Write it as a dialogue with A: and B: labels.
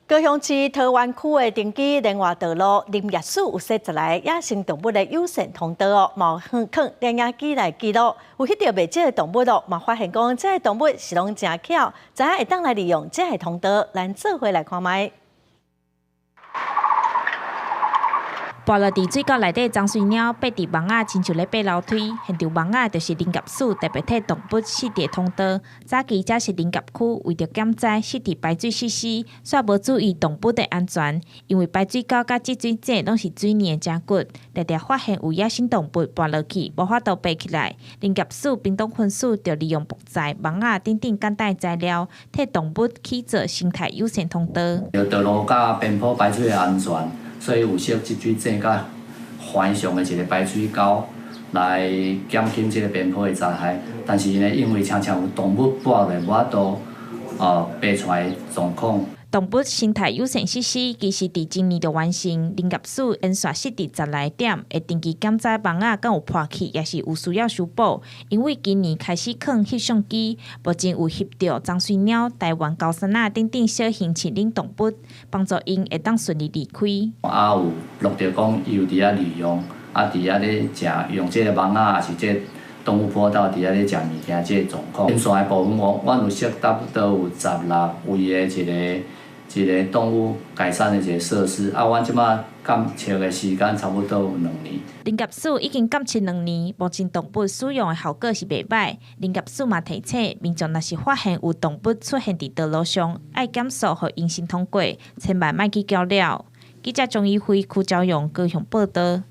A: 高雄市桃園區的登基聯外道路林業署有設一个野生動物的友善通道哦，嘛有放攝影機來記錄，有翕著袂少的動物哦，嘛發現講這个動物是攏誠巧，知影會當來利用這个通道，咱做伙來看覓。
B: 跋落佇水溝內底髒水鳥，爬佇網仔，親像咧爬樓梯。現場網仔就是林業署特別替動物設置通道。早期這是林業區為著減災設置排水設施，煞無注意動物的安全。因為排水溝佮積水井攏是水泥的誠骨，常常發現有野生動物跋落去，無法度爬起來。林業署屏東分署就利用木材、網仔等等簡單材料，替動物起做生態友善通道。
C: 道路佮邊坡排水的安全。所以有設積水井佮環上的一个排水溝來減輕這个邊坡的災害。但是呢，因為常常有動物跋落，無法度爬出來狀況。
B: 動物生態友善設施其實佇今年就完成，林業署沿線設置十來點，會定期檢查網仔敢有破去，抑是有需要修補。因為今年開始放翕相機，目前有翕著髒水鳥、台灣高山鶯等等小型飼領動物，幫助𪜶會當順利離開。
C: 啊，有錄著講伊有佇遐利用，啊，佇遐咧食用這个網仔，抑是這个動物坡道佇遐咧食物件，這个狀況。沿線的部分，我阮有設差不多有十六位的一个一个動物改善的一个設施，啊，阮這馬監測的時間差不多有兩年。
B: 林業署已經監測兩年，目前動物使用的效果是袂䆀。林業署嘛提醒民眾，若是發現有動物出現佇道路上，愛減速予𪜶先通過，千萬莫去攪擾。記者張怡輝、柯昭陽高雄報導。